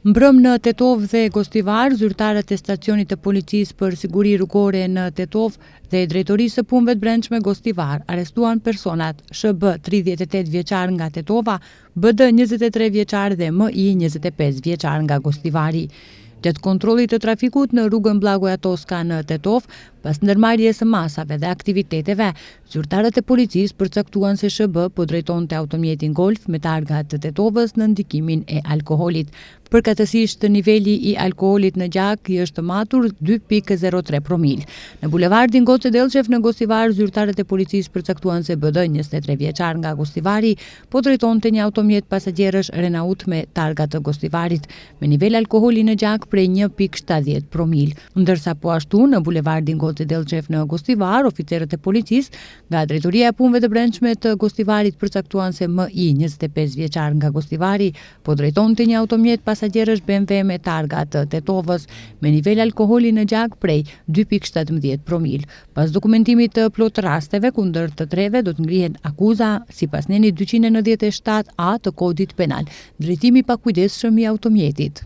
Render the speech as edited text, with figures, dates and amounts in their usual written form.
Mbrëmë në Tetovë dhe Gostivar, zyrtarët e stacionit të policisë për siguri rrugore në Tetovë dhe Drejtorisë së Punëve të Brendshme Gostivar arrestuan personat SHB 38 vjeçar nga Tetova, BD 23 vjeçar dhe MI 25 vjeçar nga Gostivari. Gjatë kontrollit të trafikut në rrugën Bllagoja Toska në Tetovë, pas ndërmarrjes së masave dhe aktiviteteve, zyrtarët e policisë përcaktuan se SHB po drejtonte automjetin Golf me targa të Tetovës nën ndikimin e alkoolit. Përkatësisht niveli i alkoolit në gjak i është matur 2.03 promil. Në bulevardin Goce Dellçev në Gostivar, zyrtarët e policisë përcaktuan se BD 23 vjeçar nga Gostivari po drejtonte një automjet pasagjerësh Renault me targa të Gostivarit, me nivel alkooli në gjak prej 1.70 promil. Ndërsa po ashtu në bulevardin Goce Dellçev në Gostivar, oficerët e policisë nga Drejtoria e Punëve të Brendshme të Gostivarit përcaktuan se MI 25 vjeçar nga Gostivari po drejtonte një automjet pasagjerësh BMW me targa të Tetovës me nivel alkooli në gjak prej 2.17 promil. Pas dokumentimit të plotë rasteve, kundër të treve do të ngrihen akuza sipas nenit 297 A të Kodit Penal, drejtimi i pakujdesshëm i automjetit.